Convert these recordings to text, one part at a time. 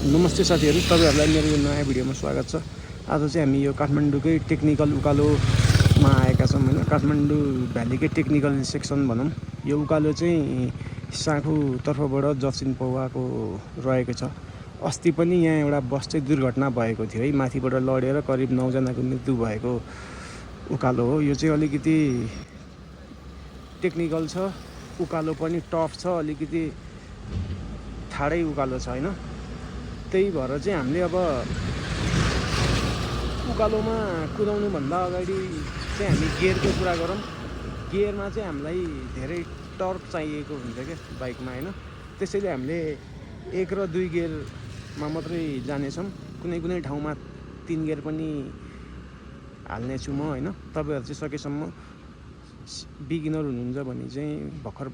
नमस्ते साथीहरू, तपाईहरुलाई मेरो यो नयाँ भिडियोमा स्वागत छ। आज चाहिँ हामी यो काठमाडौँकै टेक्निकल उकालोमा आएका छौँ हैन। काठमाडौँ भ्यालीकै टेक्निकल सेक्सन भनौँ। यो उकालो चाहिँ साँखु तर्फबाट जसिन पौवाको रहेको छ। अस्ति पनि यहाँ एउटा बस चाहिँ दुर्घटना भएको थियो है, माथिबाट लडेर करिब 9 जनाको मृत्यु भएको उकालो हो। यो चाहिँ अलिकति टेक्निकल छ, उकालो पनि टफ छ, अलिकति ठाडै उकालो छ हैन। त्यही भएर चाहिँ हामीले अब उकालोमा कुदाउनुभन्दा अगाडि चाहिँ हामी गियरको कुरा गरौँ। गियरमा चाहिँ हामीलाई धेरै टर्क चाहिएको हुन्छ क्या बाइकमा हैन। त्यसैले हामीले 1 र 2 गियरमा मात्रै जानेछौँ। कुनै कुनै ठाउँमा 3 गियर पनि हाल्नेछु म हैन। तपाईहरु चाहिँ सकेसम्म बिगिनर हुनुहुन्छ भने चाहिँ भर्खर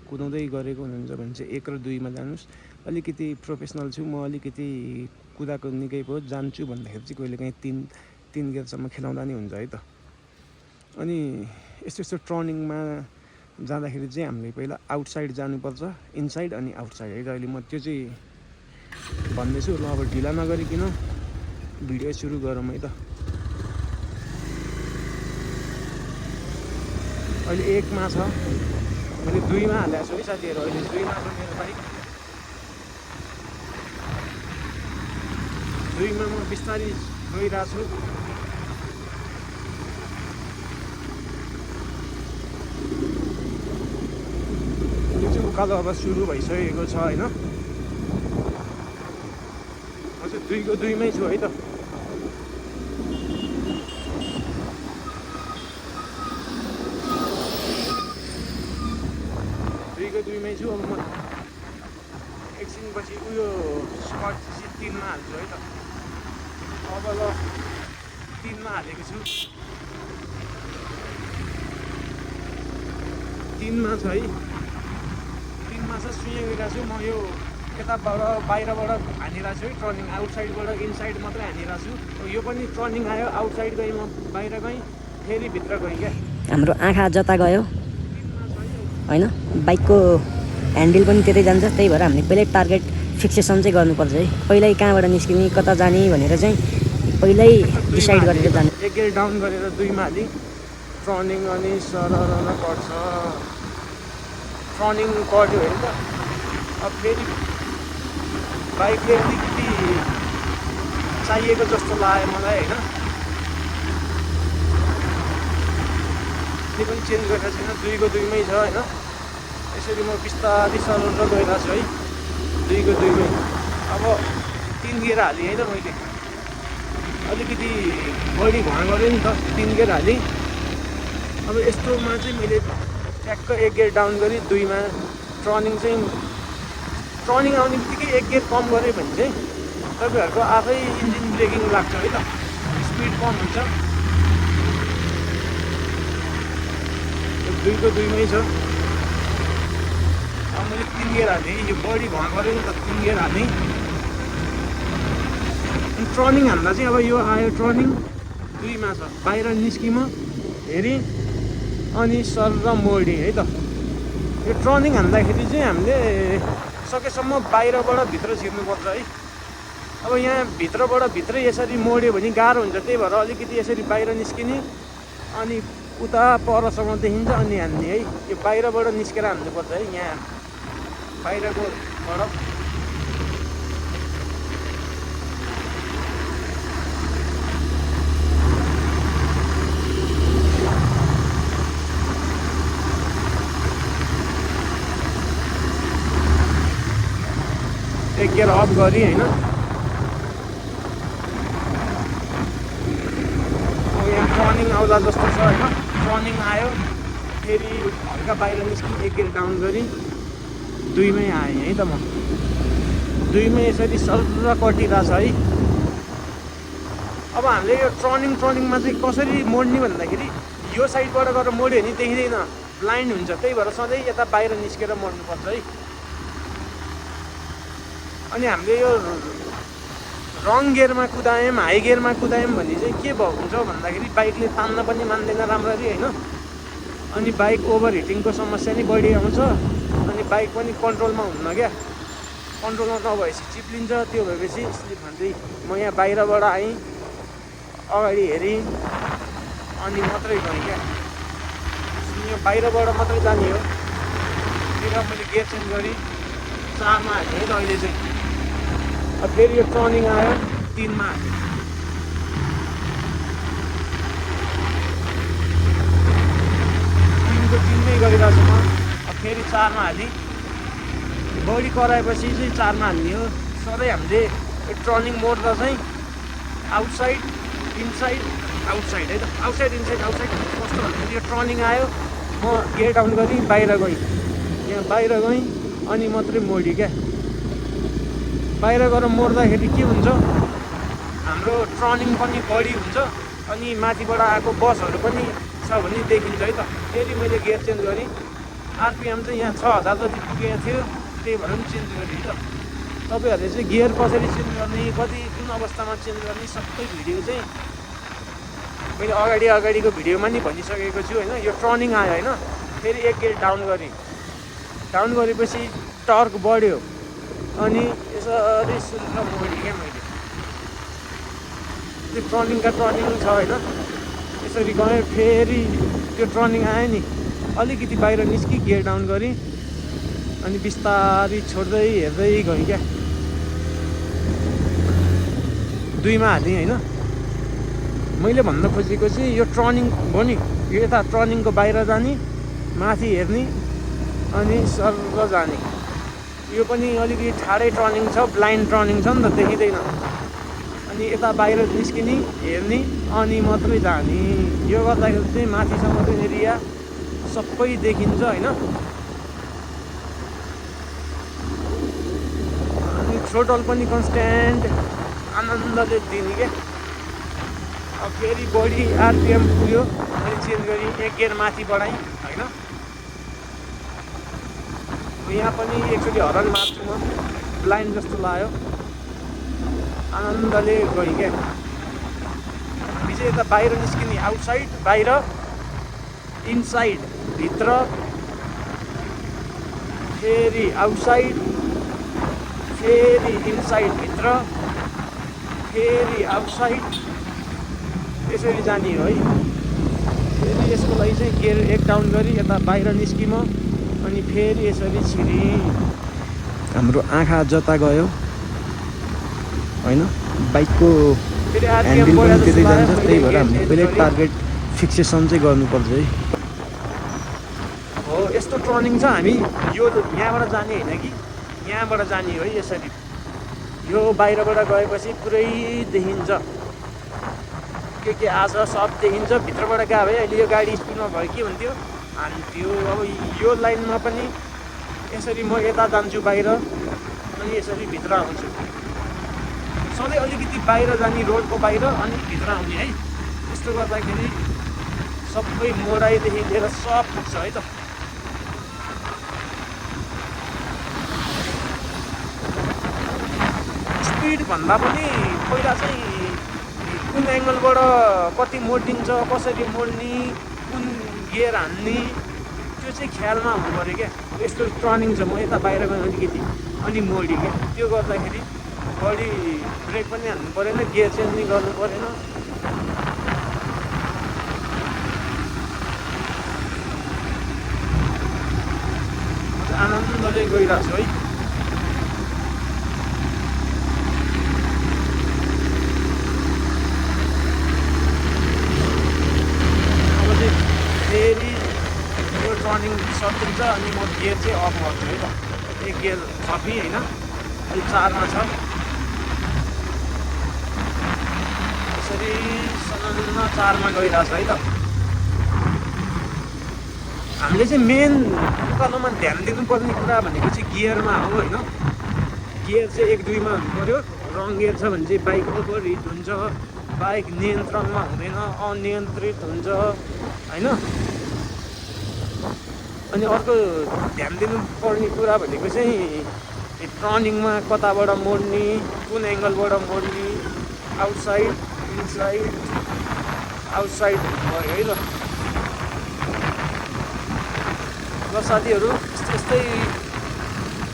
कुदाउँदै गरेको हुनुहुन्छ भने चाहिँ 1 र 2 मा जानुस्। अलिकति प्रोफेसनल छु म, अलिकति कुदाको निकै भयो जान्छु भन्दाखेरि चाहिँ कहिलेकाहीँ 3 गियरसम्म खेलाउँदा नि हुन्छ है त। अनि यस्तो टर्निङमा जाँदाखेरि चाहिँ हामीले पहिला आउटसाइड जानुपर्छ, इनसाइड अनि आउटसाइड है त। अहिले म त्यो चाहिँ भन्दैछु। ल अब ढिला नगरिकन भिडियो सुरु गरौँ है त। अहिले 1 मा छ, मैले 2 मा हालेको छु है साथीहरू। अहिले 2 मा छ मेरो बाइक। 2 मा म बिस्तारै गइरहेको छु। यो चाहिँ उकालो अब सुरु भइसकेको छ हैन। म चाहिँ 2 को 2 मै छु है त। छु अब म एकछिनपछि उयो स्कट 3 मा हाल्छु है त। अब ल 3 मा हालेको छु। 3 मा छ है। 3 मा छ, सुइँ गइरहेको छु म। यो यताबाट बाहिरबाट हानिरहेको छु है टर्निङ, आउटसाइडबाट इनसाइड मात्रै हानिरहेको छु। यो पनि टर्निङ आयो, आउटसाइड गएँ म, बाहिर गएँ, फेरि भित्र गएँ क्या। हाम्रो आँखा जता गयो हैन, बाइकको ह्यान्डल पनि त्यतै जान्छ। त्यही भएर हामीले पहिल्यै टार्गेट फिक्सेसन चाहिँ गर्नुपर्छ है। पहिल्यै कहाँबाट निस्किने, कता जाने भनेर चाहिँ पहिल्यै डिसाइड गरेर जानु। 1 गियर डाउन गरेर 2 मा हालेँ टर्निङ, अनि सरर कट्छ। टर्निङ कट्यो होइन त। अब फेरि बाइकले अलिकति चाहिएको जस्तो लाग्यो मलाई होइन। त्यो पनि चेन्ज गरेको छैन, 2 को 2 मै छ होइन। यसरी म बिस्तारै सरर गइरहेको छु है, 2 को 2 मै। अब 3 गियर हालेँ है त मैले, अलिकति बढी घुवा गरेँ नि त, 3 गियर हालेँ। अब यस्तोमा चाहिँ मैले ट्याक्क 1 गियर डाउन गरेँ, 2 मा टर्निङ चाहिँ टर्निङ आउने बित्तिकै 1 गियर कम गरेँ भने चाहिँ तपाईँहरूको आफै इन्जिन ब्रेकिङ लाग्छ है त, स्पिड कम हुन्छ। 2 को 2 मै छ। अब मैले 3 गियर हालेँ, यो बढी घुवा गरेँ नि त, 3 गियर हालेँ। अनि टर्निङ हान्दा चाहिँ अब यो आयो टर्निङ 2 मा छ, बाहिर निस्किँ म, हेरेँ अनि सर र मोडेँ है त। यो टर्निङ हान्दाखेरि चाहिँ हामीले सकेसम्म बाहिरबाट भित्र छिर्नुपर्छ है। अब यहाँ भित्रबाट भित्रै यसरी मोड्यो भने गाह्रो हुन्छ। त्यही भएर अलिकति यसरी बाहिर निस्किने, अनि उता परसम्म देखिन्छ अनि हान्ने है। यो बाहिरबाट निस्केर हान्नुपर्छ है, यहाँ बाहिरकोबाट। एक गियर अफ गरेँ होइन। यहाँ टर्निङ आउला जस्तो छ होइन। टर्निङ आयो, फेरि हल्का बाहिर निस्किँ, 1 गियर डाउन गरेँ, 2 मै आएँ है त म। 2 मै यसरी सरर कटिरहेछ है। अब हामीले यो टर्निङमा चाहिँ कसरी मोड्ने भन्दाखेरि यो साइडबाट गएर मोड्यो भने देखिँदैन, ब्लाइन्ड हुन्छ। त्यही भएर सधैँ यता बाहिर निस्केर मोड्नुपर्छ है। अनि हामीले यो रङ गियरमा कुदायौँ, हाई गियरमा कुदायौँ भने चाहिँ के हुन्छ भन्दाखेरि बाइकले तान्न पनि मान्दैन राम्ररी होइन। अनि बाइक ओभर हिटिङको समस्या नि बढी आउँछ, अनि बाइक पनि कन्ट्रोलमा हुन्न क्या। कन्ट्रोलमा नभएपछि चिप्लिन्छ। त्यो भएपछि स्लिप खाँदै म यहाँ बाहिरबाट आएँ, अगाडि हेरेँ अनि मात्रै गएँ क्या। यहाँ बाहिरबाट मात्रै जाने हो। फेरि मैले गियर चेन्ज गरेँ, 4मा हालेँ है त अहिले चाहिँ। अब फेरि यो टर्निङ आयो, 3मा हालेँ। तिनमै गरिरहेको छु म। अब फेरि 4मा हालेँ। बडी कराएपछि चाहिँ 4मा हाल्ने हो। सधैँ हामीले टर्निङ मोड्दा चाहिँ आउटसाइड इनसाइड आउटसाइड है त, आउटसाइड इनसाइड आउटसाइड। कस्तो भन्दाखेरि यो टर्निङ आयो, म गियर डाउन गरेँ, बाहिर गएँ, यहाँ बाहिर गएँ अनि मात्रै मोडेँ क्या। बाहिर गएर मोड्दाखेरि के हुन्छ, हाम्रो टर्निङ पनि बढी हुन्छ अनि माथिबाट आएको बसहरू पनि छ भने देखिन्छ है त। फेरि मैले गियर चेन्ज गरेँ। आरपिएम चाहिँ यहाँ 6000 जति पुगेको थियो, त्यही भएर पनि चेन्ज गरेँ है त। तपाईँहरूले चाहिँ गियर कसरी चेन्ज गर्ने, कति कुन अवस्थामा चेन्ज गर्ने, सबै भिडियो चाहिँ मैले अगाडिको भिडियोमा नि भनिसकेको छु होइन। यो टर्निङ आयो होइन, फेरि एक गियर डाउन गरेँ। डाउन गरेपछि टर्क बढ्यो अनि यसरी सुनेर मोडेँ क्या मैले। त्यो टर्निङका टर्निङ छ होइन, यसरी गएँ। फेरि त्यो टर्निङ आयो नि, अलिकति बाहिर निस्की गियर डाउन गरेँ अनि बिस्तारै छोड्दै हेर्दै गएँ क्या। 2मा हालेँ होइन। मैले भन्न खोजेको चाहिँ यो टर्निङ हो नि, यो यता टर्निङको बाहिर जाने, माथि हेर्ने अनि सर जाने। यो पनि अलिकति ठाडै टर्निङ छ, ब्लाइन्ड टर्निङ छ नि त, देखिँदैन। अनि यता बाहिर निस्किने, हेर्ने अनि मात्रै जाने। यो गर्दाखेरि चाहिँ माथिसम्मको एरिया सबै देखिन्छ होइन। अनि थ्रोटल पनि कन्स्ट्यान्ट आनन्दले दिने क्या। अब फेरि बडी आरपिएम पुग्यो, मैले चेन्ज गरेँ, एक गियर माथि बढाएँ होइन। यहाँ पनि एकचोटि हरन मार्छु म, ब्लाइन्ड जस्तो लाग्यो, आनन्दले गएँ क्या। हामी चाहिँ यता बाहिर निस्किने, आउटसाइड बाहिर, इनसाइड भित्र, फेरि आउटसाइड, फेरि इनसाइड भित्र, फेरि आउटसाइड, यसरी जाने हो है। फेरि यसको लागि चाहिँ गियर एक डाउन गरी यता बाहिर निस्किम अनि फेरि यसरी छिरेँ। हाम्रो आँखा जता गयो होइन, बाइकको ह्यान्डल पनि त्यतै जान्छ। त्यही भएर हामीले पहिल्यै टार्गेट फिक्सेसन चाहिँ गर्नुपर्छ है। हो यस्तो टर्निङ छ, हामी यो यहाँबाट जाने होइन कि यहाँबाट जाने हो है। यसरी यो बाहिरबाट गएपछि पुरै देखिन्छ, के आज सब देखिन्छ। भित्रबाट गयो भए अहिले यो गाडी स्पिडमा भयो के हुन्थ्यो, हान्थ्यो। अब यो लाइनमा पनि यसरी म यता जान्छु बाहिर अनि यसरी भित्र आउँछु। सधैँ अलिकति बाहिर जाने, रोडको बाहिर अनि भित्र आउने है। यस्तो गर्दाखेरि सबै मोडाइदेखि लिएर सब पुग्छ है त। स्पिड भन्दा पनि पहिला चाहिँ कुन एङ्गलबाट कति मोडिन्छ, कसरी मोड्ने, कुन गियर हान्ने, त्यो चाहिँ ख्यालमा हुनु पऱ्यो क्या। यस्तो टर्निङ छ, म यता बाहिर गएँ अलिकति अनि मोडेँ क्या। त्यो गर्दाखेरि बडी ब्रेक पनि हान्नु परेन, गियर चेन्ज नि गर्नु परेन। आनन्दले गइरहेको छु है। फेरि यो टर्निङ सकिन्छ अनि म गियर चाहिँ अफ गर्छु है त। एक गियर थपी होइन, अहिले 4मा छ। यसरी सलल्ल 4मा गइरहेछ है त। हामीले चाहिँ मेन उकालोमा ध्यान दिनुपर्ने कुरा भनेको चाहिँ गियरमा हो होइन। गियर चाहिँ 1 2मा हुनु पऱ्यो। रङ गियर छ भने चाहिँ बाइक ओभर हिट हुन्छ, बाइक नियन्त्रणमा हुँदैन, अनियन्त्रित हुन्छ होइन। अनि अर्को ध्यान दिनुपर्ने कुरा भनेको चाहिँ टर्निङमा कताबाट मोड्ने, कुन एङ्गलबाट मोड्ने, आउटसाइड इनसाइड आउटसाइड भयो है त। ल साथीहरू, यस्तै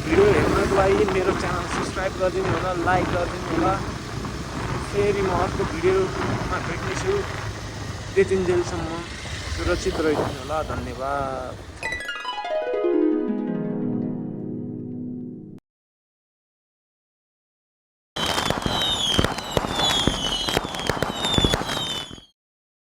भिडियो हेर्नको लागि मेरो च्यानल सब्सक्राइब गरिदिनु होला, लाइक गरिदिनु होला। फेरि म अर्को भिडियोमा भेट्नेछु। त्यतिन्जेलसम्म सुरक्षित रहिदिनु होला। धन्यवाद।